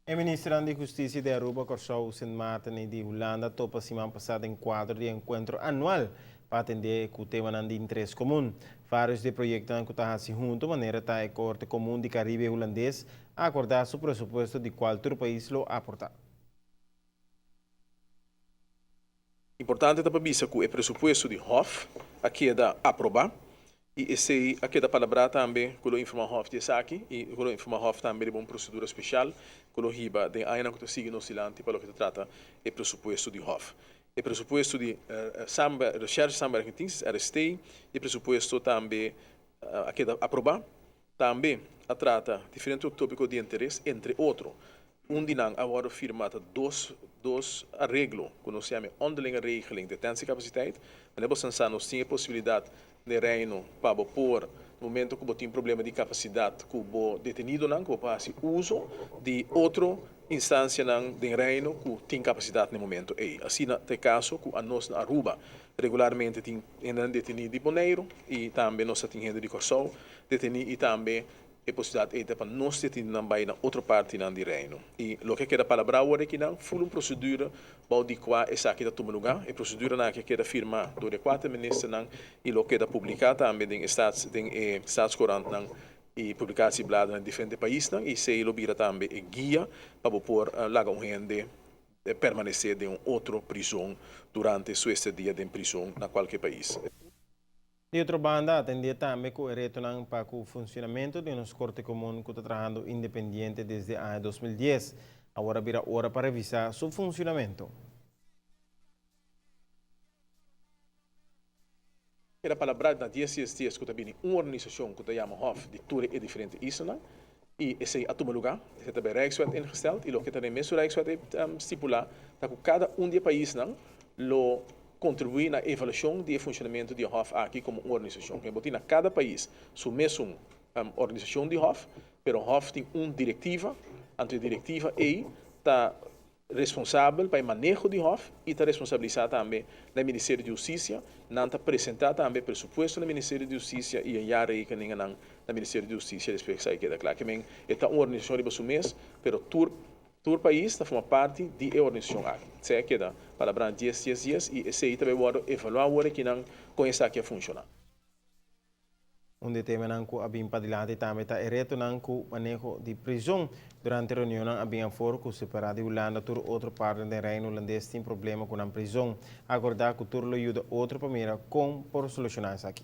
E ministernan di Husticia di Aruba, Corsou, Sint Maarten y di Hulanda topa siman pasa den cuadro di encuentro anual pa atende cu temanan di interes comun. Varios di e proyectonan cu ta haci hunto, manera ta e Corte Comun di Caribe Hulandes, a acorda su presupuesto di cual tur pais lo aporta. Importante ta pa bisa ku e presupuesto di Hof a keda aprobá i esei a keda palabrá tambe ku lo informá Hof di esaki i ku lo informá Hof tambe riba un prosedura speshal ku lo hiba den añanan ku ta sigui nos dilanti pa loke ta trata e presupuesto di Hof. E presupuesto di Recherche Samenwerking Dienst, RST, i e presupuesto tambe a keda aprobá. Tambe a trata diferente tópiko di interes, entre otro, un di nan a wòrdu firmá ta dos dos areglo ku nos yama e Onderlinge Regeling Detentiecapaciteit. Manera bo san sa nos tin e posibilidat den Reino pa bo por, na momento ku bo tin problema di kapasidat ku bo detenidonan, ku bo por hasi uso di otro instansianan den Reino ku tin kapasidat na e momento ei. Asina ta e kaso ku anos na Aruba regularmente tin hendenan detení di Boneiru i tambe nos ta tin hende di Kòrsou detení i tambe e posibilidat ei ta pa nos detenidonan bai na otro partinan di Reino. I loke a keda palabrá awor aki nan ful un prosedura bou di kua esaki ta tuma lugá. E proseduranan aki a keda firmá dor di e kuater ministernan i lo keda publiká tambe den e staats den e staatscourantnan i publikatiebladen na diferente paisnan i esei lo bira tambe e guia pa bo por laga un hende permanesé den un otro prizon durante su estadia den prizon na kualke pais. Di otro banda, atendé tambe ku e retonan pa ku funcionamento di nos Korte Komun ku ta trahando independiente desde aña 2010. Awor a bira ora pa revisá su funcionamento. Era palabrá na dies dies dies ku ta bini un organisashon ku ta yama Hof di tur e diferente islanan i esei a tuma lugá. Esei ta bay Rijkswet ingesteld i loke ta den mesun Rijkswet ei stipulá ta ku kada un di e paisnan lo kontribuí na evaluashon di e funshonamentu di e Hof aki komo un organisashon. Bo tin na kada pais su mesun organisashon di Hof, pero Hof tin un direktiva, anto e direktiva ei ta responsabel pa e maneho di Hof y ta responsabilisa tambe na e Ministerio di Husticia. Nan ta presenta tambe e presupuesto na Ministerio di Husticia y e jaarrekeningennan na Ministerio di Husticia despues esaki keda cla. Ke men e ta un organisacion riba su mes, pero tur tur pais ta forma parti di e organisacion aki. Esaki a keda palabrá dies dies dies y esey ta bay wordo evalua awor akinan con esaki a funciona. Un di e temanan ku a bin padilanti tambe ta e retonan ku maneho di prizon. Durante reunionnan a bin afor ku separá di Hulanda tur otro partner den Reino Hulandes tin problema ku nan prizon. A akordá ku tur lo yuda otro pa mira kon por solushoná esaki.